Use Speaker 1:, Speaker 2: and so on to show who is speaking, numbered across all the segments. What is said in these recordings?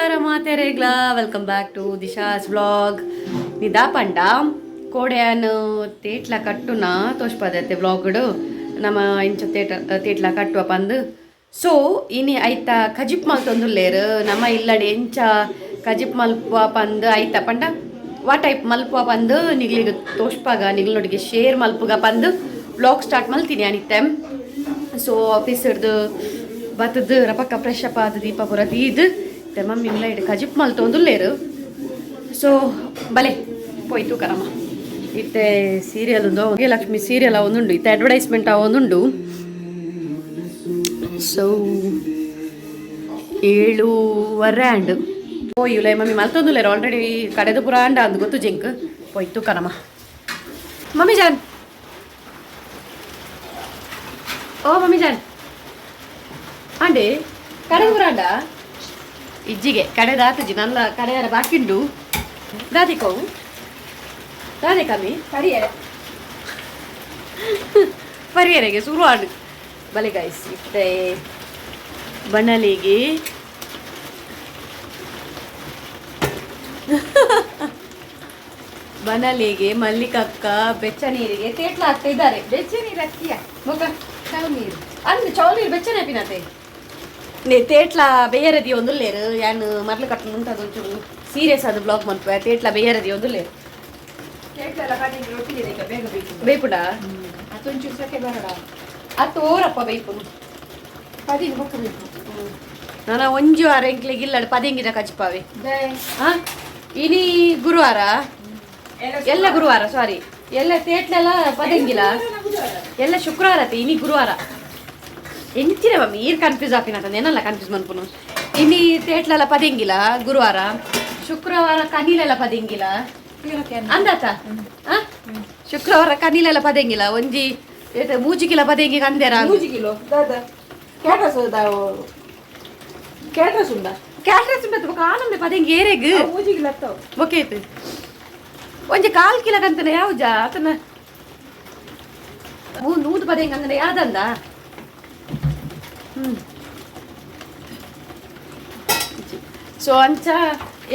Speaker 1: ನಮಸ್ಕಾರ ಮಾತೆರೆಗ್ಲಾ. Welcome back to Disha's vlog. ನಿದಾ ಪಂಡ ಕೋಡ್ಯಾನ್ ತೇಟ್ಲ ಕಟ್ಟುನ ತೋಷ್ಪದೈತೆ ವ್ಲಾಗ್ಡು. ನಮ್ಮ ಇಂಚ ತೇಟ ತೇಟ್ಲ ಕಟ್ಟುವ ಪಂದು. ಸೊ ಇನಿ ಐತ ಕಜಿಪ್ ಮಲ್ತೊಂದುಲ್ಲೇರು. ನಮ್ಮ ಇಲ್ಲಡೆ ಎಂಚ ಕಜಿಪ್ ಮಲ್ಪುವ ಪಂದು, ಐತ ಪಂಡ ವಾ ಟೈಪ್ ಮಲ್ಪುವ ಪಂದು ನಿಗ್ಲಿಗ್ ತೋಷ್ಪಾಗ, ನಿಗ್ಲೊಟ್ಟಿಗೆ ಶೇರ್ ಮಲ್ಪುಗ ಪಂದು ವ್ಲಾಗ್ ಸ್ಟಾರ್ಟ್ ಮಲ್ತೀನಿ ಅನಿತ್ತೆ. ಸೊ ಆಫೀಸ್ ಹಿಡ್ದು ಬತ್ತದು ರಪಕ್ಕ ಫ್ರೆಶ್ ಅಪ್ ಆದ, ದೀಪ ಪೂರ ದೀದ್, ಮಮ್ಮಿ ಇಟ್ಟು ಕಜಿಪ್ ಮಲ್ತೊಂದುಲ್ಲೇರು. ಸೊ ಬಲೆ ಪೋಯ್ತು ಕರಮ. ಇತ್ತೆ ಸೀರಿಯಲ್ ಉಂದು, ಲಕ್ಷ್ಮಿ ಸೀರಿಯಲ್ ಒಂದುಂಡು. ಇತ್ತೆ ಅಡ್ವರ್ಟೈಸ್ಮೆಂಟ್ ಒಂದುಂಡು. ಸೊ 7:30 ಆಂಡ್. ಪೋಯುಲೆ, ಮಮ್ಮಿ ಮಲ್ತೊಂದುಲ್ಲೇರು ಆಲ್ರೆಡಿ. ಕಡೆದು ಪುರ ಆಂಡ ಅಂದು ಗೊತ್ತು ಜಿಂಕ್. ಪೋಯ್ತು ಕರಮ. ಮಮ್ಮಿ ಜಾನ್, ಓ ಮಮ್ಮಿ ಜಾನ್, ಆಂಡೆ ಕಡೆದು ಪುರ ಆಂಡ. ಇಜ್ಜಿಗೆ ಕಡೆದಾತುಜಿ ನನ್ನ ಕಡೆಯಾರ ಬಾಕಿಂಡು. ದಾದಿ ಕೋವು ದಾದೆ ಕಮ್ಮಿ.
Speaker 2: ಪರಿಯರೆ.
Speaker 1: ಪರಿಯರೆಗೆ ಶುರು ಆಡು. ಬಲೆ ಗೈಸ್, ಇತ್ತೆ ಬಣಲಿಗೆ ಬನಲಿಗೆ ಮಲ್ಲಿಕಕ್ಕ ಬೆಚ್ಚ ನೀರಿಗೆ ತೇಟ್ಲ ಹಾಕ್ತಾ ಇದ್ದಾರೆ.
Speaker 2: ಬೆಚ್ಚ ನೀರು ಅಕ್ಕಿಯ.
Speaker 1: ಮುಖ
Speaker 2: ಚೌ ನೀರು.
Speaker 1: ಅಂದು ಚೌಲ್ ನೀರು ಬೆಚ್ಚನೆ ಪಿನತೆ ನೇ. ತೇಟ್ಲ ಬೇಯರದಿ ಒಂದುಲ್ಲೇರು. ಯಾನ್ ಮರ್ಲು ಕಟ್ಟು ಮುಂತಾದ ಒಂಚೂರು ಸೀರಿಯಸ್ ಅದು ಬ್ಲಾಗ್ ಮನ್ಪುವೆ. ತೇಟ್ಲ ಬೇಯರದಿ ಒಂದುಲ್ಲೇರು.
Speaker 2: ತೇಟ್ಲೆಲ್ಲ ಕಡೆಗೆ ರೊಟ್ಟಿ ಇದೆ, ಬೇಗ ಬೇಕು.
Speaker 1: ಬೇಪುಡ.
Speaker 2: ಅದೊಂಚೂರು ಸಕೆ ಬರಡ.
Speaker 1: ಅತ್ತು ಓರಪ್ಪ ಬೇಪುನು.
Speaker 2: ಪದಿಗೆ ಬೊಕ್ಕ ಬೇಕು.
Speaker 1: ನಾನು ಒಂಜಿ ವಾರ ಎಂಕ್ಲೆಗ್ ಇಲ್ಲಡ್ ಪದೆಂಗಿದ ಕಚ್ಪಾವೆ.
Speaker 2: ಜೈ.
Speaker 1: ಹಾ, ಇನಿ ಗುರುವಾರ, ಎಲ್ಲ ಗುರುವಾರ, ಸಾರಿ, ಎಲ್ಲ ತೇಟ್ಲೆಲ್ಲ ಪದೆಂಗಿಲ್ಲ. ಎಲ್ಲ ಶುಕ್ರವಾರ ಆತ, ಇನಿ ಗುರುವಾರ. ಎಂಚಿನ ಮಮ್ಮಿ ಈರ್ ಕನ್ಫ್ಯೂಸ್ ಆಪಿನ ಏನಲ್ಲ ಕನ್ಫ್ಯೂಸ್ ಮನ್ಪುನು. ಇನಿ ತೇಟ್ಲೆಲ್ಲ ಪದೆಂಗಿಲ್ಲ ಗುರುವಾರ, ಶುಕ್ರವಾರ ಕನಿಲೆಲ್ಲ ಪದೆಂಗಿಲ್ಲ ಅಂದಾತ. ಆ? ಶುಕ್ರವಾರ ಕನಿಲೆಲ್ಲ ಪದೆಂಗಿಲ್ಲ. ಒಂಜಿ ಏತ ಮೂಜಿ ಕಿಲೋ ಪದೆಂಗಿ ಕಂದೇರ.
Speaker 2: 3 ಕಿಲೋ ದಾದ ಕ್ಯಾಟ್ರಸ್ ಕ್ಯಾಟ್ರಸ್ ಉಂಡ.
Speaker 1: ಕ್ಯಾಟ್ರಸ್ ಉಂಟು ಕಾನಂದೆ ಪದೆಂಗಿ ಏರೆಗ್.
Speaker 2: 3 ಕಿಲೋ ಹತ್ತವು.
Speaker 1: ಬೊಕೇತು ಒಂಜಿ ಕಾಲ್ ಕಿಲೋ ಕಂತನ ಯಾವ್ಜ ಆತನ ನೂದು ಪದೆಂಗ್ ಅಂದ್ರೆ ಯಾವ್ದಂದ. ಸೊ ಅಂಚ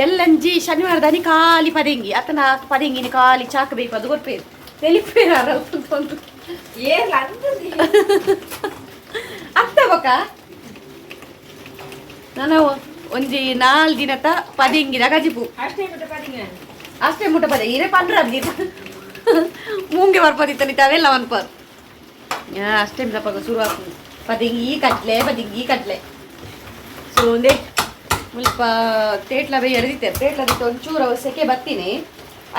Speaker 1: ಎಲ್ಲಂಜಿ ಶನಿವಾರದಾನಿ ಖಾಲಿ ಪದೆಂಗಿ ಅತನ ಪದೆಂಗಿನ ಖಾಲಿ ಚಾಕ್ ಬೇಕು. ಅದು ಗೊತ್ತೇರು ತೆಲಿಪೇರ.
Speaker 2: ಏರ್ಲ ಅಂದದಿ.
Speaker 1: ಅತ್ತ ಬೊಕ ನಾನು ಒಂಜಿ ನಾಲ್ ದಿನತ ಪದೆಂಗಿದ ಕಜಿಪು.
Speaker 2: ಅಷ್ಟೇ ಬಿಟ್ಟು ಪದಿಂಗ.
Speaker 1: ಅಷ್ಟೇ ಮುಟ್ಟ ಪದ ಇರೇ ಪಂಡ್ರ ಮೂಂಗೆ ಬರ್ಪದಿತ್ತ ಅವೆಲ್ಲ ಮನ್ಪರ್. ಅಷ್ಟೇ ತಪ್ಪಾಗ ಶುರು ಆಗ್ತದೆ, ಪದಿಂಗಿ ಕಟ್ಲೆ, ಪದಿಂಗಿ ಕಟ್ಲೆ. ಸೊ ಒಂದೇ ಮುಲ್ಪ ತೇಟ್ಲ ಬೇ ಎರೆದಿತ್ತೆ. ತೇಟ್ಲ ದಿತ್ತ ಒಂಚೂರು ಸೆಕೆ ಬತ್ತೀನಿ.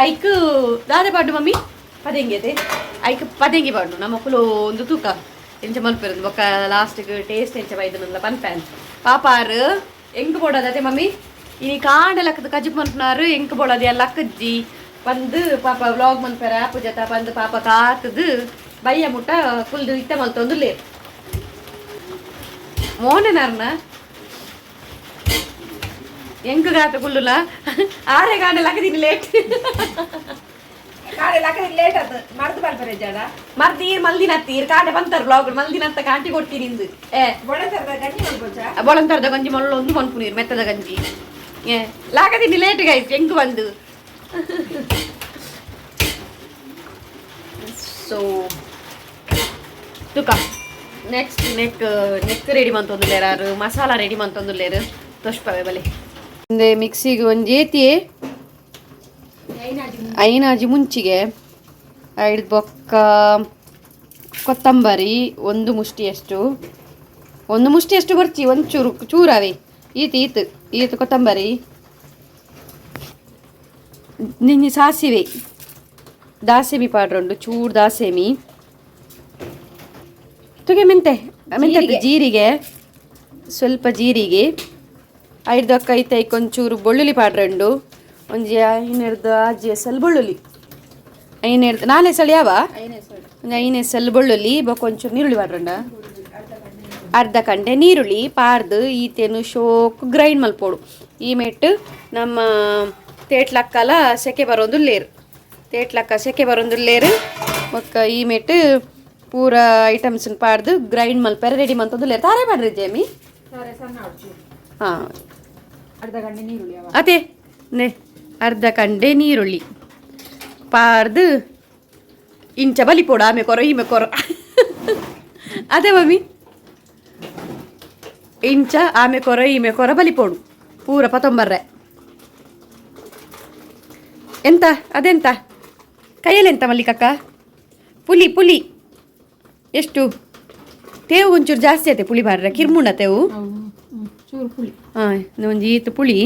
Speaker 1: ಐಕ್ ದಾದೆ ಪಾಡು ಮಮ್ಮಿ ಪದೆಂಗಿ ಅದೇ. ಐಕ್ ಪದೆಂಗಿ ಪಾಡು. ನಮ್ಮ ಕುಲು ಒಂದು ತೂಕ ಎಂಚ ಮಲ್ಪಿರೋದು ಬೊಕ್ಕ ಲಾಸ್ಟ್ಗೆ ಟೇಸ್ಟ್ ಎಂಚ ಬೈದನಲ್ಲ ಪನ್ಪ್ಯಾನ್ ಪಾಪಾರು. ಎಂಕ್ ಬೋಡೋದತೆ ಮಮ್ಮಿ, ಇನಿ ಕಾಂಡ ಲಕ್ಕದ ಕಜಿಪ್ ಮನ್ಪುನಾರು. ಎಂಕ್ ಬೋಡೋದು ಎಲ್ಲ ಲಕ್ಕಜ್ಜಿ ಬಂದು ಪಾಪ ವ್ಲಾಗ್ ಮನ್ಪೆರ ಪೂಜತ ಬಂದು ಪಾಪ ಕಾತದು ಬಯ್ಯ ಮುಟ್ಟ ಕುಲ್ದು ಇತ್ತ ಮಲ್ತೊಂದುಲ್ಲೇರು. ಮೋನೆನಾರ್ನ ಎಂಕ್ ಗಾತ ಕುಲ್ಲುಲ ಆರೆ ಗಾಂಡ ಲಕ್ಕದಿನಿ ಲೇಟ್.
Speaker 2: ಕಾಡೆ ಲಕ್ಕ ಲೇಟ್ ಆತು ಮರ್ದು ಬರ್ತಾರೆ ಜಾಡ.
Speaker 1: ಮರ್ದೀರ್ ಮಲ್ದಿನ ತೀರ್ ಕಾಂಡೆ ಬಂತಾರ ಬ್ಲಾಗ್ ಮಲ್ದಿನಂತ ಕಾಂಟಿ ಕೊಡ್ತೀನಿ ಇಂದು ಏ.
Speaker 2: ಬೊಳತರದ ಗಂಜಿ ಮಲ್ಪೊಚ್ಚ.
Speaker 1: ಬೊಳಂತರದ ಗಂಜಿ ಮಲ್ಲೊಂದು ಮನ್ಪುನೀರು ಮೆತ್ತದ ಗಂಜಿ ಏ. ಲಾಗದಿನಿ ಲೇಟ್ ಗೈಸ್ ಎಂಕ್ ಬಂದು. ಸೊ ತುಕ ನೆಕ್ಸ್ಟ್ ನೆಕ್ ನೆಕ್ ರೆಡಿ ಮಂತೊಂದುಲ್ಲೇರು. ಆರು ಮಸಾಲ ರೆಡಿ ಮಂತೊಂದುಲ್ಲೇರು. ತೋಷ್ಪವೆ ಬಲೆ. ಒಂದೇ ಮಿಕ್ಸಿಗೆ ಒಂಜಿ ಏತಿಯೇ ಐನಾಜಿ ಮುಂಚಿಗೆ ಐದು ಬೊಕ್ಕ ಕೊತ್ತಂಬರಿ ಒಂದು ಮುಷ್ಟಿಯಷ್ಟು, ಒಂದು ಮುಷ್ಟಿಯಷ್ಟು ಬರ್ಚಿ, ಒಂಚೂರು ಚೂರವೇ. ಈತು ಈತು ಈತು ಕೊತ್ತಂಬರಿ, ನಿನ್ನೆ ಸಾಸಿವೆ, ದಾಸೆಮಿ ಪಾಡ್ರುಂಡು ಚೂರು ದಾಸೆಮಿ ತುಗೆ, ಮೆಂತೆ ಮೆಂತೆ, ಜೀರಿಗೆ, ಸ್ವಲ್ಪ ಜೀರಿಗೆ. ಐದು ಐತೆ ಒಂಚೂರು ಬೆಳ್ಳುಳ್ಳಿ ಪಾಡ್ರಂಡು. ಒಂಜಿ ಐನೆರ್ದು ಆಜಿ ಎಸಲ್ ಬೆಳ್ಳುಳ್ಳಿ, ಐನೆರ್ದು ನಾನೇ ಸಲ ಯಾವ ಒಂದು ಐದು ಎಸಲ್ ಬೆಳ್ಳುಳ್ಳಿ. ಬೊಕ್ಕ ಒಂಚೂರು ನೀರುಳ್ಳಿ ಪಾಡ್ರಂಡ, ಅರ್ಧ ಕಂಡೆ ನೀರುಳ್ಳಿ ಪಾರ್ದು ಈತೇನು ಶೋಕ್ ಗ್ರೈಂಡ್ ಮಲ್ಪೋಡು. ಈ ಮೆಟ್ಟು ನಮ್ಮ ತೇಟ್ಲಕ್ಕಲ ಸೆಕೆ ಬರೋದು ಲೇರು, ತೇಟ್ಲಕ್ಕ ಸೆಕೆ ಬರೋದು ಲೇರು. ಬೊಕ್ಕ ಈ ಮೆಟ್ಟು ಪೂರ ಐಟಮ್ಸ್ ಪಾಡ್ದು ಗ್ರೈಂಡ್ ಮಲ್ಪೆರೆ ರೆಡಿ ಮಂತೊಂದು ಲೇರು. ತಾರೆ ಪಾಡ್ರಿ ಜೇಮಿ. ಹಾಂ.
Speaker 2: ಅರ್ಧ ಗಂಟೆ ನೀರುಳ್ಳಿ ಅವ.
Speaker 1: ಅದೇ ನೆ ಅರ್ಧ ಕಂಡೆ ನೀರುಳ್ಳಿ ಪಾರ್ದು ಇಂಚ ಬಲಿ ಪೋಡು, ಆಮೆ ಕೊರ ಈಮೆ ಕೊರ. ಅದೇ ಮಮ್ಮಿ, ಇಂಚ ಆಮೆ ಕೊರ ಈಮೆ ಕೊರ ಬಲಿ ಪೋಡು ಪೂರ ಪತೊಂಬರ್ರೆ. ಎಂತ ಅದೆಂತ ಕೈಯಲ್ಲಿ ಎಂತ ಮಲ್ಲಿಕಕ್ಕ? ಪುಲಿ ಪುಲಿ ಎಷ್ಟು ತೇವು ಒಂಚೂರು ಜಾಸ್ತಿ ಆಯ್ತೆ ಪುಳಿ ಬಾರ್ರೆ ಕಿರ್ಮುಂಡ ತೇವು.
Speaker 2: ಚೂರು ಪುಳಿ.
Speaker 1: ಹಾಂ, ಒಂಜಿ ಈತ್ ಪುಳಿ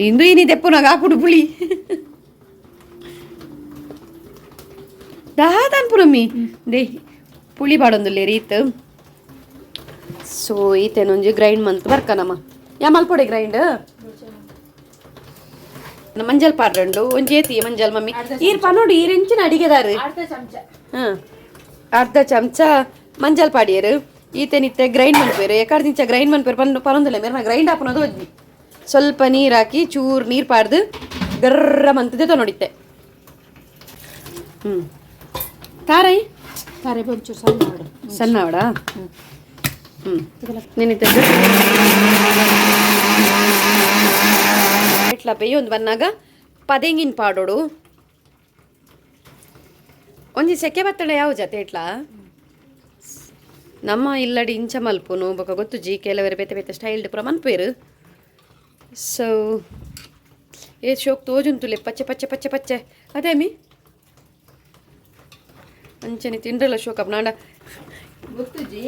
Speaker 1: ಇಂದು ಏನಿದೆ ಪುನಗ ಆಪುಡು ಪುಳಿ ದಾದಾನ್ ಪುರಮ್ಮಿ they ಪುಳಿ ಬಾಡೊಂದುಲ್ಲೆ ರೀತ್. ಸೊ ಈತೇನೊಂಜಿ ಗ್ರೈಂಡ್ ಮಂತ್ ಬರ್ಕನಮ್ಮ. ಯಾ ಮಲ್ಪೊಡೆ ಗ್ರೈಂಡ್ ಮಂಜಲ್ ಪಾಡ್ರಂಡು ಒಂಜಿ ಏತಿ ಮಂಜಲ್ ಮಮ್ಮಿ ಈರ್ ಪನೋಡು ಈರೆಂಚಿನ ಅಡಿಗೆದಾರು.
Speaker 2: ಅರ್ಧ ಚಮಚ.
Speaker 1: ಹಾಂ, ಅರ್ಧ ಚಮಚ ಮಂಜಲ್ ಪಾಡಿಯರು. ಈತೆನಿತ್ತೆ ಗ್ರೈಂಡ್ ಮನ್ಪೇರು ಎಕಡ್ದಿಂಚ ಗ್ರೈಂಡ್ ಮನ್ಪೇರು ಪನ್ ಪನೊಂದಿಲ್ಲ ಮೇರೆ. ಗ್ರೈಂಡ್ ಹಾಪನೋದು ಒಜ್ಜಿ ಸ್ವಲ್ಪ ನೀರು ಹಾಕಿ ಚೂರು ನೀರು ಪಾಡ್ದು ಗರ್ರ ಮಂತದೆ ತೊನೊಡಿತ್ತೆ. ಹ್ಞೂ, ತಾರೈ.
Speaker 2: ತಾರೆ ಒಂಚೂರು ಸಣ್ಣ ಮಾಡು.
Speaker 1: ಸಣ್ಣ ಅವಡ. ಹ್ಞೂ, ನೆನಿತ್ತೆ ಎಟ್ಲ ಬೇಯೊಂದು ಬನ್ನಾಗ ಪದೆಂಗಿನ ಪಾಡೋಡು. ಒಂಜಿ ಸೆಕೆ ಬತ್ತಡ ಯಾವ ಜತೆ ಇಟ್ಲ ನಮ್ಮ ಇಲ್ಲಡಿ ಇಂಚ ಮಲ್ಪುನು ಬೊಕ ಗೊತ್ತುಜಿ. ಕೆಲವರು ಬೇತೆ ಬೇತೆ ಸ್ಟೈಲ್ಡ್ ಪೂರ ಮನ್ಪೇರು. ಸೊ ಏ ಶೋಕ್ ತೋಜುಂತುಲೆ ಪಚ್ಚೆ ಪಚ್ಚೆ ಪಚ್ಚೆ ಪಚ್ಚೆ. ಅದೇ ಮಿ ಅಂಚನೆ ತಿಂಡ್ರಲ್ಲ ಶೋಕಪ್ ನಾಂಡ.
Speaker 2: ಗೊತ್ತುಜಿ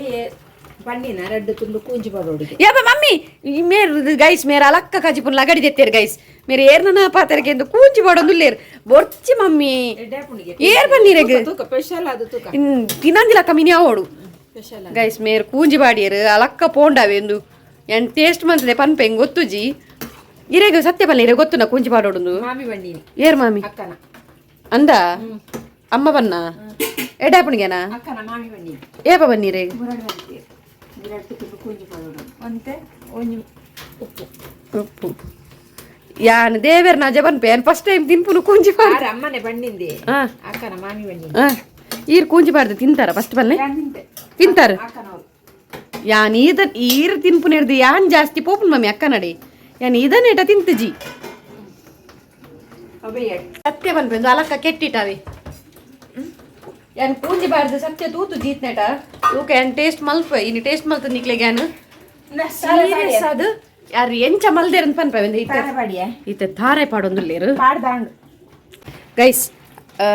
Speaker 2: ಪಣ್ಣಿನ ರಡ್ಡು ತುಂಡು ಕೂಂಜಿ ಪಾಡೋಡಿಗೆ.
Speaker 1: ಯಪ್ಪ ಮಮ್ಮಿ ಮೇರ್ ಗೈಸ್, ಮೇರ್ ಅಲಕ್ಕ ಕಜಿಪುನ್ ಲಗಡಿ ದೆತ್ತೇರು ಗೈಸ್. ಮೇರ್ ಏರ್ನ ಪಾತೆರಕ್ಕೆ ಎಂದು ಕೂಂಚಿ ಬಾಡೊಂದುಲ್ಲೇರು ಬೊರ್ಚಿ ಮಮ್ಮಿ. ಏರ್ ಬನ್ನೀರೆಗ್.
Speaker 2: ತೂಕ ಸ್ಪೆಷಲ್ ಅದು ತೂಕ.
Speaker 1: ತಿನ್ನಂದಿಲಕ್ಕ ಮಿನಿ ಆವೋಡು.
Speaker 2: ಸ್ಪೆಷಲ್.
Speaker 1: ಗೈಸ್, ಮೇರ್ ಕೂಂಜಿ ಬಾಡಿಯರು ಅಲಕ್ಕ ಪೋಂಡಾವೆ ಎಂದು ಎನ್ ಟೇಸ್ಟ್ ಮಂತದೆ ಪನ್ಪೆ ಹೆಂಗ್ ಗೊತ್ತುಜಿ ಇರೆಗ್. ಸತ್ಯ ಪಲ್ಲೆ ಇರೆ ಗೊತ್ತುನ ಕೂಂಜಿ ಬಾಡೋಡುಂದು?
Speaker 2: ಮಾಮಿ ಬಣ್ಣಿನಿ.
Speaker 1: ಏರ್ ಮಾಮಿ?
Speaker 2: ಅಕ್ಕನ.
Speaker 1: ಅಂದ ಅಮ್ಮ ಬನ್ನ ಎಡಾಪಣಿಗೆನಾ?
Speaker 2: ಅಕ್ಕನ ಮಾಮಿ ಬಣ್ಣಿನಿ.
Speaker 1: ಏಪ ಬನ್ನೀರೆ?
Speaker 2: ಮುರಡು ಹಾಕ್ತೀರಿ ಎರಡು ತುಂಡು ಕೂಂಜಿ ಪಾಡೋಡು ಒಂತೆ ಒಂಜಿ ಉಪ್ಪು.
Speaker 1: ಉಪ್ಪು ಯಾನ್ ದೇವೇರ್ ನಜ ಬನ್ಪೆ. ಯಾನ್ ಫಸ್ಟ್ ಟೈಮ್ ತಿನ್ಪುನು ಕೂಂಜಿ ಬಾರ್ದು.
Speaker 2: ಆರೆ ಅಮ್ಮನೆ ಬಣ್ಣಿಂದೆ.
Speaker 1: ಹಾ.
Speaker 2: ಅಕ್ಕನ ಮಾಮಿ ಬಣ್ಣಿನಿ.
Speaker 1: ಆ, ಈರ್ ಕೂಂಜಿ ಬಾರ್ದು ತಿಂತಾರ ಫಸ್ಟ್ ಬಲ್ಲೆ?
Speaker 2: ಯಾನ್ ತಿಂತೆ.
Speaker 1: ತಿಂತಾರ.
Speaker 2: ಅಕ್ಕನವ್ರು.
Speaker 1: ಯಾನ್ ಈದ ಈರ್ ತಿನ್ಪುನೇರ್ದು ಯಾನ್ ಜಾಸ್ತಿ ಪೋಪುನ್ ಮಮ್ಮಿ ಅಕ್ಕ ನಡೆ. ಯಾನ್ ಇದನ್ನೇಟ ತಿಂತಜಿ.
Speaker 2: ಅವೇ.
Speaker 1: ಸತ್ಯ ಪನ್ಪೆಂದು ಅಲಕ್ಕ ಕೆಟ್ಟಿಟಾವೆ. ಯಾನ್ ಕೂಂಜಿ ಬಾರ್ದು ಸತ್ಯ ತೂತು ಜೀತ್ನೇಟ ತೂಕ. ಯಾನ್ ಟೇಸ್ಟ್ ಮಲ್ಪ ಇನಿ ಟೇಸ್ಟ್ ಮಲ್ತ ನಿಕ್ಲೆಗ್ ಯಾನ್ ಸೀರಿಯಸ್ ಅದು ಯಾರು ಎಂಚ ಮಲ್ದೇರಂತ ಪನ್ಪೆ ಇತ್ತೆ.
Speaker 2: ಪಾಡಿಯ.
Speaker 1: ಇತ್ತೆ ತಾರೆ ಪಾಡೊಂದುಲ್ಲೇರು.
Speaker 2: ಪಾಡ್ದಾಂಡು.
Speaker 1: ಗೈಸ್,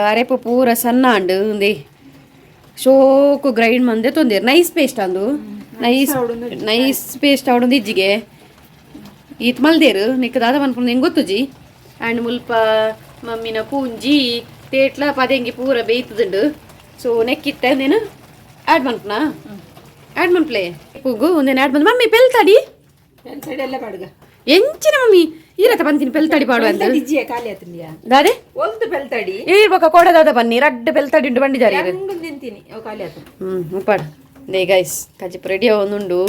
Speaker 1: ಅರೆಪು ಪೂರ ಸಣ್ಣ ಅಂಡು ಉಂದೆ ಶೋಕು ಗ್ರೈಂಡ್ ಮಂದೆ ತೊಂದೇರು. ನೈಸ್ ಪೇಸ್ಟ್ ಅಂದು ನೈಸ್ ನೈಸ್ ಪೇಸ್ಟ್ ಆವಡೊಂದು ಇಜ್ಜಿಗೆ ಈತ್ ಮಲ್ದೇರು. ನಿಕ್ ದಾದ ಮನ್ಪುಂಡು ಹೆಂಗೆ ಗೊತ್ತುಜಿ. ಆ್ಯಂಡ್ ಮುಲ್ಪ ಮಮ್ಮಿನ ಕೂಂಜಿ ತೇಟ್ಲ ಪದೆಂಗಿ ಪೂರ ಬೇಯ್ತದುಂಡು. ಸೊ ನೆಕ್ಕಿತ್ತೆ ನೀನು ಆ್ಯಡ್ ಮನ್ಪುನಾ? ಆ್ಯಡ್ ಮನ್ಪ್ಲೆ ಪುಗು ಒಂದೇನು ಆ್ಯಡ್ ಬಂದು ಮಮ್ಮಿ ಪೆಲ್ತಾಡಿ.
Speaker 2: ಸೈಡ್ ಎಲ್ಲ ಪಾಡ್ಗ.
Speaker 1: ಎಂಚಿನ ಮಮ್ಮಿ ಈರತ ಬಂತೀನಿ ಪೆಲ್ತಾಡಿ ಪಾಡು ಅಂತ.
Speaker 2: ಇಜ್ಜಿಯ ಖಾಲಿ ಆತಂದಿಯಾ?
Speaker 1: ದಾದೆ?
Speaker 2: ಒಂದು ಬೆಲ್ತಡಿ.
Speaker 1: ಈರ್ ಬೊಕ ಕೋಡ ದಾದ ಬನ್ನಿ ರಡ್ಡು ಪೆಲ್ತಾಡಿ ಉಂಡು ಬಂಡಿದ್ದಾರೆ.
Speaker 2: ಹಂಗ್ ತಿಂತೀನಿ ಅವು ಖಾಲಿ ಆತು.
Speaker 1: ಹ್ಞೂ, ಉಪ್ಪಾಡು they. Guys, ಕಜಿಪ್ ರೆಡಿ ಒಂದುಂಡು.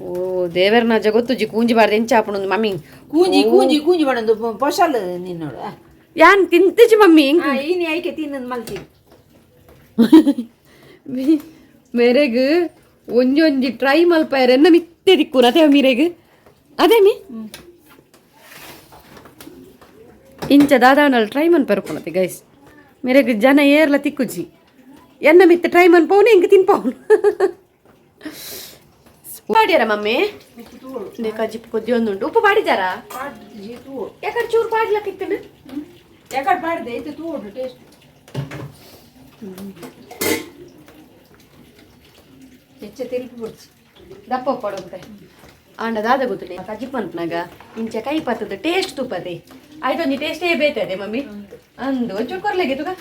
Speaker 1: ಓ ದೇವರ ಜಗತ್ತುಜಿ ಕೂಂಜಿ ಬಾರ್ದು ಎಂಚ ಆಪುಂಡು ಮಮ್ಮಿ.
Speaker 2: ಕೂಂಜಿ ಕೂಂಜಿ ಕೂಂಜಿ ಮಾಡೊಂದು ಪೊಶಲ್ ನಿನ್ನೋಡು.
Speaker 1: ಯಾನ್ ತಿಂತಜಿ ಮಮ್ಮಿ.
Speaker 2: ಈನಿ ಐಕೆ ತಿನ್ನೋದು ಮಲ್ತೀನಿ.
Speaker 1: ಮೇರೆಗ್ ಒಂಜೊಂಜಿ ಟ್ರೈ ಮಲ್ಪಾಯರ್ ಎನ್ನ ಮಿತ್ತೆ ದಿಕ್ಕುನ ಅದೇ ಮೀರೆಗ್ ಅದೇ ಮಿ ಇಂಚ ದಾದಾಂಡಲ್ ಟ್ರೈ ಮನ್ಪೆರ್ಪುನತೆ ಗೈಸ್. ಮೇರೆಗ್ ಜನ ಏರ್ಲ ತಿಕ್ಕುಜಿ. ಎನ್ನ ಮಿತ್ತೆ ಟ್ರೈ ಮನ್ಪವನು ಹಿಂಗೆ ತಿನ್ಪವನು ಪಾಡ್ಯಾರ ಮಮ್ಮಿ. ಕಜಿಪ್ ಕೊದ್ದಿ ಒಂದುಂಟು. ಉಪ್ಪು ಪಾಡಿದಾರಾ? ಯಾಕಡೆ ಚೂರು ಪಾಡ್ಲಕ್ಕಿತ್ತನ.
Speaker 2: ಯಾಕಡೆ ಪಾಡ್ದೆ ಐತೆ ತೂಡು ಟೇಸ್ಟ್ ಹೆಚ್ಚ ತೆರಿಪು ಬಿಡ್ಸಿ.
Speaker 1: ದಪ್ಪ ಉಪ್ಪಾಡುಂತೆ ಆಂಡ ದಾದ ಗೊತ್ತಿಲ್ಲ. ಕಜಿಪ್ ಮನ್ಪನಾಗ ಇಂಚ ಕೈ ಪತ್ತದ ಟೇಸ್ಟ್ ತುಪ್ಪದೆ ಆಯ್ತು. ಒಂಜಿ ಟೇಸ್ಟೇ ಬೇತದೆ ಮಮ್ಮಿ ಅಂದು. ಒಂಚೂರು ಕೊರ್ಲೆಗೆ ತುಗ.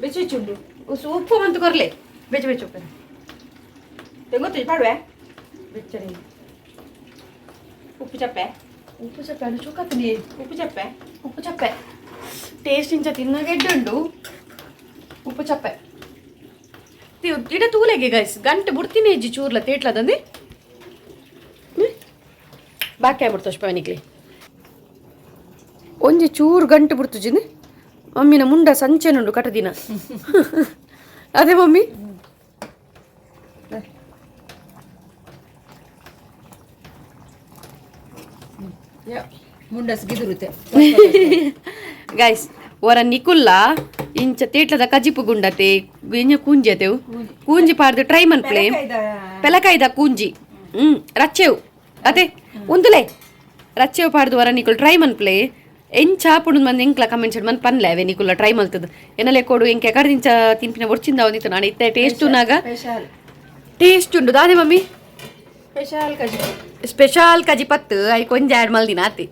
Speaker 2: ಬೆಚ್ಚ ಚುಂಡು.
Speaker 1: ಉಸು ಉಪ್ಪು ಮಂತು ಕೊರ್ಲೆ ಬೆಚ್ಚ ಬೆಚ್ಚ ಉಪ್ಪು.
Speaker 2: ಗೊತ್ತು ಪಾಡುವೆ.
Speaker 1: ಬೆಚ್ಚನೆ.
Speaker 2: ಉಪ್ಪು ಚಪ್ಪೆ.
Speaker 1: ಉಪ್ಪು ಚಪ್ಪೆ ಅದು ಚುಕ್ಕತ್ತಿನಿ.
Speaker 2: ಉಪ್ಪು ಚಪ್ಪೆ.
Speaker 1: ಉಪ್ಪು ಚಪ್ಪೆ ಟೇಸ್ಟ್ ಇಂಚ ತಿನ್ನಾಗ ಎಡ್ಡುಂಡು. ಉಪ್ಪು ಚಪ್ಪೆ ಇಡ ತೂಲೆಗೆ ಗೈಸ್ ಗಂಟೆ ಬುಡ್ತೀನಿ ಇಜ್ಜಿ ಚೂರ್ಲ ತೇಟ್ಲದಂದು ಬಾಕಿ ಆಗ್ಬಿಡ್ತು ಅಷ್ಟು. ಒಂಜಿ ಚೂರು ಗಂಟೆ ಬಿಡ್ತು ಮಮ್ಮಿನ ಮುಂಡ ಸಂಚೆನುಂಡು ಕಟ ದಿನ ಅದೇ ಮಮ್ಮಿ.
Speaker 2: ಮುಂಡಸ್ ಗಿದುರುತ್ತೆ.
Speaker 1: ಗೈಸ್, ವರ ನಿಕುಲ್ಲ ಇಂಚ ತೇಟ್ಲದ ಕಜಿಪು ಗುಂಡತೆ ಇಂಚ ಕೂಂಜಿ ಅತೆವು ಕೂಂಜಿ ಪಾಡ್ದು ಟ್ರೈ ಮನ್ಪ್ಲೆ. ಪೆಲಕಾಯ್ದ ಕೂಂಜಿ ರಚ್ಚೆವು ಅತೆ ಉಂದುಲೆ ರಚ್ಚೆವು ಪಾಡ್ದು ವರ ನಿಕುಲ್ ಟ್ರೈ ಮನ್ಪ್ಲೆ. ಎಂಚ ಆಪುಂಡು ಮಂದಿ ಎಂಕ್ಲ ಕಮೆಂಟ್ಸ್ ಮನ್ ಪನ್ಲೆ. ಅವೆ ನಿಕುಲ್ಲ ಟ್ರೈ ಮಲ್ತದ ಎನ್ನಲೆ ಕೊಡು. ಎಂಕೆ ಕಡೆ ಇಂಚ ತಿನ್ಪಿನ ಒಡ್ಚಿಂದ ಒಂದಿತ್ತು ನಾನು ಇತ್ತೆ ಟೇಸ್ಟ್ ನಾಗ.
Speaker 2: ಸ್ಪೆಷಲ್.
Speaker 1: ಟೇಸ್ಟ್ ಉಂಡು ದಾದೆ ಮಮ್ಮಿ?
Speaker 2: ಸ್ಪೆಷಲ್ ಕಜಿಪು.
Speaker 1: ಸ್ಪೆಷಲ್ ಕಜಿಪತ್ತು I ಕೊಂಜ ಆ್ಯಡ್ ಮಲ್ದಿನ ಆತಿ.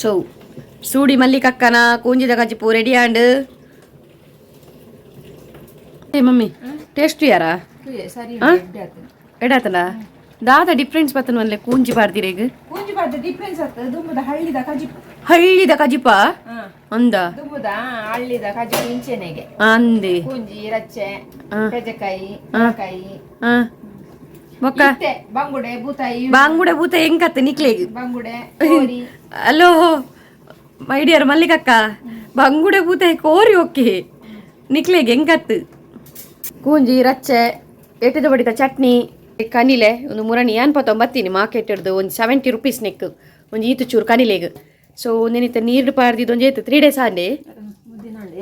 Speaker 1: ಸೊ ಸೂಡಿ ಮಲ್ಲಿಕಕ್ಕನ ಕೂಂಜಿದ ಕಜಿಪು ರೆಡಿ ಆಂಡ್. ಏ ಮಮ್ಮಿ, ಟೇಸ್ಟ್ ಯಾರಾ?
Speaker 2: ಸರಿ.
Speaker 1: ಆ? ಎಡಾತನ ದಾದ ಡಿಫ್ರೆನ್ಸ್ ಬತ್ತನ ಮಲ್ಲೆ ಕೂಂಜಿ ಪಾಡ್ದಿರೇಗ್?
Speaker 2: ಕೂಂಜಿ ಪಾಡ್ದ ಡಿಫ್ರೆನ್ಸ್ ಆಗ್ತದೆ. ದುಂಬುದ ಹಳ್ಳಿದ ಕಜಿಪು.
Speaker 1: ಹಳ್ಳಿದ ಕಜಿಪ ಅಂದ.
Speaker 2: ದುಂಬುದ ಹಳ್ಳಿದ ಕಜಿಪು ಇಂಚೆನೆಗೆ.
Speaker 1: ಅಂದೆ.
Speaker 2: ಕೂಂಜಿ, ರಚ್ಚೆ, ಪೆಜಕಾಯಿ, ಕಾಯಿ.
Speaker 1: ಆ ಬೊಕ್ಕ?
Speaker 2: ಇತ್ತೆ ಬಂಗುಡೆ, ಬೂತಾಯಿ.
Speaker 1: ಬಾಂಗುಡೆ ಬೂತ ಹೆಂಗತ್ತ ನಿಕ್ಲೇಗ್?
Speaker 2: ಬಂಗುಡೆ, ಕೋರಿ.
Speaker 1: Hello my dear ಮಲ್ಲಿಕಕ್ಕ, ಬಂಗುಡೆ ಬೂತ ಕೋರಿ ಓಕೆ, ನಿಕ್ಲೇಗ್ ಹೆಂಗತ್ತು? ಕೂಂಜಿ, ರಚ್ಚೆ, ಎಟ್ಟದ ಬಡಿತ ಚಟ್ನಿ, ಕನಿಲೆ ಒಂದು ಮುರಣಿ ಏನ್ ಪತ್ತೊಂಬತ್ತೀನಿ ಮಾರ್ಕೆಟ್ ಹಿಡ್ದು. ಒಂದು 70 ರುಪೀಸ್ ನೆಕ್ ಒಂದು ಈತು ಚೂರು ಕನಿಲೆಗ್. ಸೊ ಒಂದೇನಿತ್ತ ನೀರು ಪಾರ್ದಿದ್ದು ಒಂಜಿ 3 ಡೇಸ್ ಆಂಡೆ.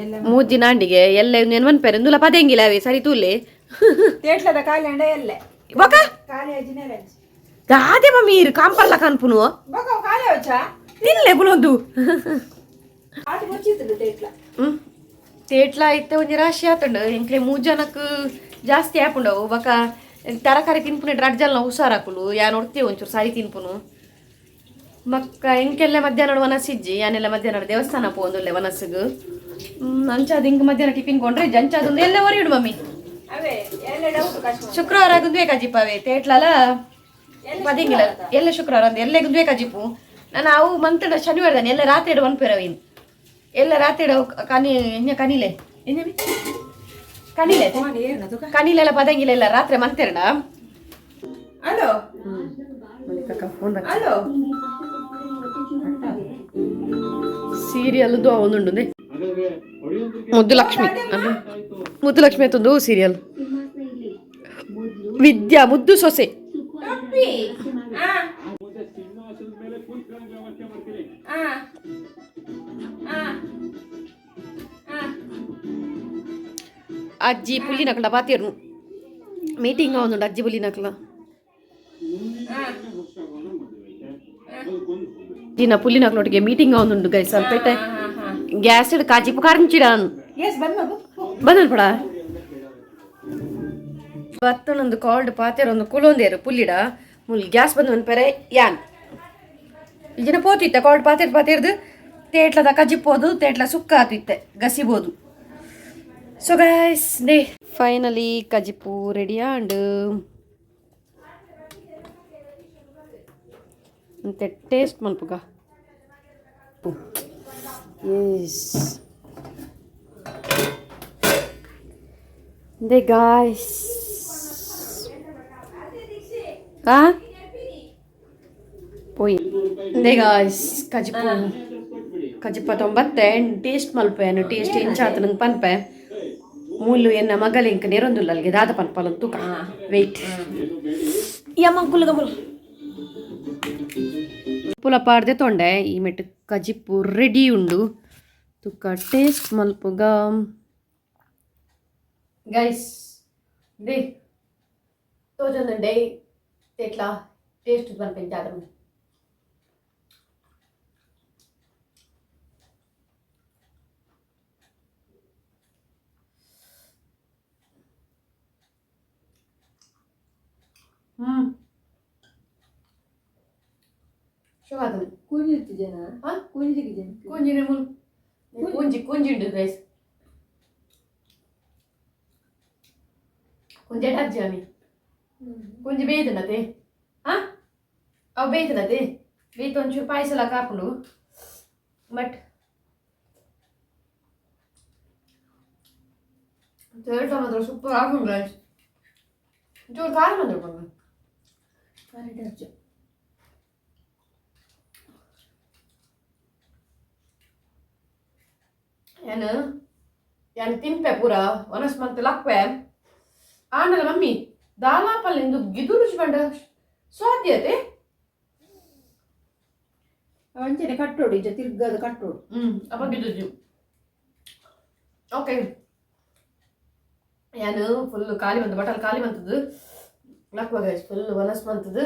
Speaker 2: ಎಲ್ಲ.
Speaker 1: ಮೂಜಿ ನಾಂಡಿಗೆ ಎಲ್ಲ ನೆನ್ವನ್ ಪೇರೆ ಇಂದುಲ ಪದೆಂಗಿಲ್ಲ ಅವೇ ಸರಿ ತೂಲೆ.
Speaker 2: ತೇಟ್ಲದ ಖಾಲಿ ಅಂಡ ಎಲ್ಲೆ.
Speaker 1: ಬೊಕ?
Speaker 2: ಖಾಲಿ ಅಜ್ಜಿನೇ.
Speaker 1: ದಾದೆ ಮಮ್ಮಿ, ಇರು ಕಾಂಪರ್ಲ ಕಾನ್ಪುನು.
Speaker 2: ಬೊಕ ಅವು ಖಾಲಿ ಅವಚ್ಚಾ?
Speaker 1: ತಿನ್ಲೆ ಪುನೊಂದು.
Speaker 2: ಆಟ ಮುಚ್ಚಿತ್ತು ತೇಟ್ಲ.
Speaker 1: ತೇಟ್ಲ ಇತ್ತೆ ಒಂಜಿ ರಾಶಿ ಆತುಂಡು. ಎಂಕ್ಲೆ ಮೂಜ್ ಜನಕ್ ಜಾಸ್ತಿ ಆಪುಂಡವು. ಬೊಕ ತರಕಾರಿ ತಿನ್ಪುನೆ ರಡ್ಡ್ ಜನ ಹುಷಾರಾಕುಲು. ಯಾನ್ ಒರ್ತಿ ಒಂಚೂರು ಸಾರಿ ತಿನ್ಪುನು. ಬೊಕ್ಕ ಎಂಕೆಲ್ಲ ಮಧ್ಯಾಹ್ನ ವನಸಿಜ್ಜಿ. ಯಾನೆಲ್ಲ ಮಧ್ಯಾಹ್ನ ದೇವಸ್ಥಾನ ಪೋಂದುಲ್ಲೆ ವನಸ್ಸುಗು. ಅಂಚಾದ್ ಇಂಕ್ ಮಧ್ಯಾಹ್ನ ಟಿಫಿನ್ ಕೊಂಡ್ರೆ ಜಂಚಾದೊಂದು ಎಲ್ಲ ಒರಿಯುಡು ಮಮ್ಮಿ.
Speaker 2: ಅವೇ ಎಲ್ಲ ಡೌಟ್ ಕಷ್ಟ.
Speaker 1: ಶುಕ್ರವಾರ ಗುಂದ್ವೆ ಕಜಿಪಾವೆ ತೇಟ್ಲಲ ಪದಿಂಗಿಲ್ಲ ಎಲ್ಲ ಶುಕ್ರವಾರ ಅಂದ್ ಎಲ್ಲ ಗುಂದ್ವೆ ಕಜಿಪು. ನಾನು ಅವು ಮಂತಡ ಶನಿವಾರ ದಾನಿ ಎಲ್ಲ ರಾತ್ರಿ ಇಡ ಮನ್ಪೇರವಿನ್. ಎಲ್ಲ ರಾತ್ರಿ ಇಡ ಕನಿ ಎಂಜ ಕನಿಲೆ ಎಂಜ ಬಿ? ಕನಿಲೆ ಕನಿಲೆಲ್ಲ ಪದಂಗಿಲ್ಲ ಎಲ್ಲ ರಾತ್ರಿ ಮಂತೆರಡ.
Speaker 2: Hello.
Speaker 1: Phone.
Speaker 2: Hello.
Speaker 1: Serial ಒಂದುಂಡು ಮುದ್ದು ಲಕ್ಷ್ಮಿ ಅದು. ಮುದ್ದು ಲಕ್ಷ್ಮಿ ಅಂತಂದು ಸೀರಿಯಲ್ ವಿದ್ಯಾ ಮುದ್ದು ಸೊಸೆ.
Speaker 2: ಟೊಪ್ಪಿ ಆ ಆ ಆ ಆ.
Speaker 1: ಅಜ್ಜಿ ಪುಲ್ಲಿನಕಲ ಪಾತಿರ್ನು ಮೀಟಿಂಗ್ ಒಂದುಂಡು ಅಜ್ಜಿ ಪುಲ್ಲಿನಕಲ ದಿನ ಪುಲ್ಲಿನಕಲೊಟ್ಟಿಗೆ ಮೀಟಿಂಗ್ ಒಂದುಂಡು ಗೈಸ್. ಸ್ವಲ್ಪ ಗ್ಯಾಸ್ ಕಾಜಿಪು ಕಾರಂಚಿಡಾನು.
Speaker 2: ಎಸ್ ಬಂದ್ ಮಗು.
Speaker 1: ಬಂದನ್ ಪಡ ಬತ್ತನೊಂದು ಕಾಲ್ಡ್ ಪಾತೆರೊಂದು ಕುಲೊಂದೇರು ಪುಲ್ಲಿಡ ಮುಲ್ ಗ್ಯಾಸ್ ಬಂದು ಒಂದು ಪೆರೆ ಯಾನ್ ಈ ಜನ ಪೋತಿತ್ತೆ. ಕಾಲ್ಡ್ ಪಾತೆರ್ ಪಾತೆರ್ದು ತೇಟ್ಲದ ಕಜಿಪೋದು, ತೇಟ್ಲ ಸುಕ್ಕ ಆತಿತ್ತೆ ಗಸಿಬೋದು. So guys, they finally ಕಜಿಪು ready and ಅಂತೆ ಟೇಸ್ಟ್ ಮಲ್ಪುಗ. ಎಸ್ they guys ಆ ಪೋಯಿ they guys, ಕಜಿಪು ಕಜಿಪ ತೊಂಬತ್ತೆ ಟೇಸ್ಟ್ ಮಲ್ಪೆ. ಟೇಸ್ಟ್ ಎಂಚಾತ ನಂಗೆ ಪನ್ಪೆ. ಮೂಲು ಎನ್ನ ಮಗಲ ಇಂಕ ನೆರೊಂದುಲ್ಲ ಅಲ್ಲಿಗೆ ದಾದ ಪನ್ಪಲ ತೂಕ. ವೆಯ್ಟ್ ಯಮ್ಮ ಕುಲ್ಲುಗ ಮುಲ್ ಪುಲ ಪಾಡ್ದೆ ತೊಂಡೆ. ಈ ಮೆಟ್ಟು ಕಜಿಪು ರೆಡಿ ಉಂಡು. ತುಕ್ಕ ಟೇಸ್ಟ್ ಮಲ್ಪುಗ ಗೈಸ್. They ತೋಜೊಂದುಂಡೆ ತೇಟ್ಲ ಟೇಸ್ಟ್ ಪನ್ಪೆಂಚಾದ. ಶುಭಾತನ.
Speaker 2: ಕೂಂಜಿ ಜನ.
Speaker 1: ಹಾ?
Speaker 2: ಕೂಂಜಿ ಜನ.
Speaker 1: ಕೂಂಜಿನೆ ಮುಲ್ ಕೂಂಜಿ ಕೂಂಜಿ ಉಂಡು ಗೈಸ್. ಕೂಂಜೆ ಅಜ್ಜಿ ಅಮಿ ಕೂಂಜಿ ಬೇಯ್ತನತೆ. ಹಾ ಅವು ಬೇಯ್ತನತೆ ಬೇಯ್ತು. ಒಂಚೂರು ಪಾಯಸ ಎಲ್ಲ ಕಾಪುಂಡು. ಬಟ್ ತೇಟ ಮಾತ್ರ ಸೂಪರ್ ಆಗುಂಡು ಗೈಸ್. ಒಂಚೂರು ಖಾರ ಬಂದ್ರು ಬಂದು.
Speaker 2: ಅಜ್ಜ.
Speaker 1: ಏನು ಯಾನ್ ತಿನ್ಪೆ ಪೂರ ವನಸ್ ಮಂತ್ ಲಕ್ಪೆ ಆನಲ್ಲ ಮಮ್ಮಿ. ದಾಲಾಪಲ್ ಇಂದು ಗಿದು ರುಚಿ ಬಂಡ ಸ್ವಾದ್ಯತೆ.
Speaker 2: ಅಂಚನೆ ಕಟ್ಟೋಡು, ಇಂಚ ತಿರ್ಗದ ಕಟ್ಟೋಡು.
Speaker 1: ಅಪಗ ಓಕೆ. ಯಾನು ಫುಲ್ ಖಾಲಿ ಬಂತು, ಬಟಲ್ ಖಾಲಿ ಬಂತದ್ದು ಲಕ್ವ ಗೈಸ್. ಫುಲ್ ವನಸ್ ಬಂತದ್ದು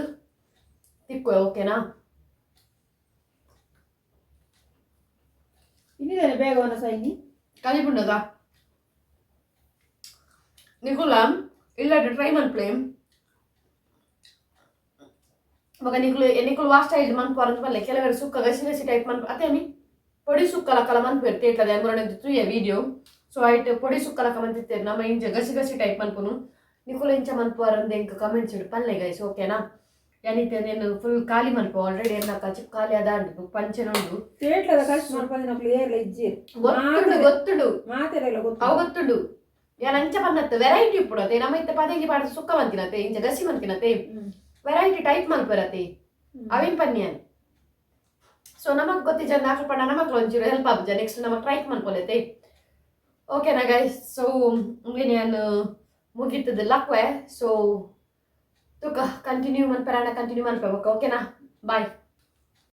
Speaker 1: ತಿಕ್ಕುವೆ, ಓಕೆನಾ?
Speaker 2: ಇನ್ನಿದಾನೆ ಬೇಗ ಒನಸ ಇನ್ನಿ.
Speaker 1: ಖಾಲಿ ಪುಂಡದ ನಿಕುಲ ಇಲ್ಲ ಟ್ರೈ ಮನ್ಪ್ಲೆ. ಮಗ ನಿಕುಲು ನಿಕುಲು ವಾಸ್ಟ್ ಸ್ಟೈಲ್ ಮನ್ಪು ಪಲ್ಲೆ. ಕೆಲವರು ಸುಕ್ಕ ಗಸಿ ಗಸಿ ಟೈಪ್ ಮನ್ಪು ಅದೇ ಮಿ ಪೊಡಿ ಸುಕ್ಕಲಕ್ಕಲ ಮನ್ಪೇರು ತೇಟ್ಲದ ಅಂಗುರಣ ತುಯ್ಯ ವಿಡಿಯೋ. ಸೊ ಐಟ್ ಪೊಡಿ ಸುಕ್ಕಲಕ್ಕ ಮಂತಿತ್ತೇರು. ನಮ್ಮ ಇಂಚ ಗಸಿ ಗಸಿ ಟೈಪ್ ಮನ್ಪುನು. ನಿಕುಲು ಇಂಚ ಮನ್ಪುವಾರಂದು ಎಂಕ್ ಕಮೆಂಟ್ಸ್ ಇಡು ಪಲ್ಲೆ ಗೈಸ್, ಓಕೆನಾ? ಯಾನಿತ್ತೆ నేను ಫುಲ್ ಖಾಲಿ ಮನ್ಪು. ಆಲ್ರೆಡಿ ಎನ್ನ ಕಚಿಪ್ ಖಾಲಿ ಅದ ಉಂಡು, ಪಂಚೆನ ಉಂಡು.
Speaker 2: ತೇಟ್ಲದ ಖರ್ಚು ಮನ್ಪಂದಿನಕ್ಲು ಏರ್ಲ ಇಜ್ಜೇರು.
Speaker 1: ಗೊತ್ತುಂಡು, ಗೊತ್ತುಂಡು.
Speaker 2: ಮಾತೆರೆಲ್ಲ ಗೊತ್ತು.
Speaker 1: ಅವು ಗೊತ್ತುಂಡು. ಯಾನ್ ಅಂಚ ಪನ್ನತ್ತು ವೆರೈಟಿ ಇಪ್ಪುಡತೆ. ನಮ್ಮ ಇತ್ತೆ ಪದೆಂಗಿ ಪಾಡ ಸುಕ್ಕ ಮಂತಿನತೆ, ಇಂಚ ಗಸಿ ಮಂತಿನತೆ. Variety type ಮನ್ಪುರತೆ ಅವೇನ್ ಪನ್ಯಾನ್. ಸೊ ನಮಕ್ ಗೊತ್ತಿಜ ನಾಲ್ಕು ಪಂಡ ನಮಕ್ ಒಂಚೂರು ಹೆಲ್ಪ್ ಆಪುಜ, ನೆಕ್ಸ್ಟ್ ನಮಕ್ ಟ್ರೈ ಮನ್ಪೊಲೆತೆ, ಓಕೆನಾ ಗೈಸ್? ಸೊ ನಾನು ಮುಗೀತದ ಲಕ್ವೆ. ಸೊ ತುಕ ಕಂಟಿನ್ಯೂ ಮನ್ಪೆರಾಣ, ಕಂಟಿನ್ಯೂ ಮನ್ಪೆ, ಓಕೆನಾ? ಬಾಯ್.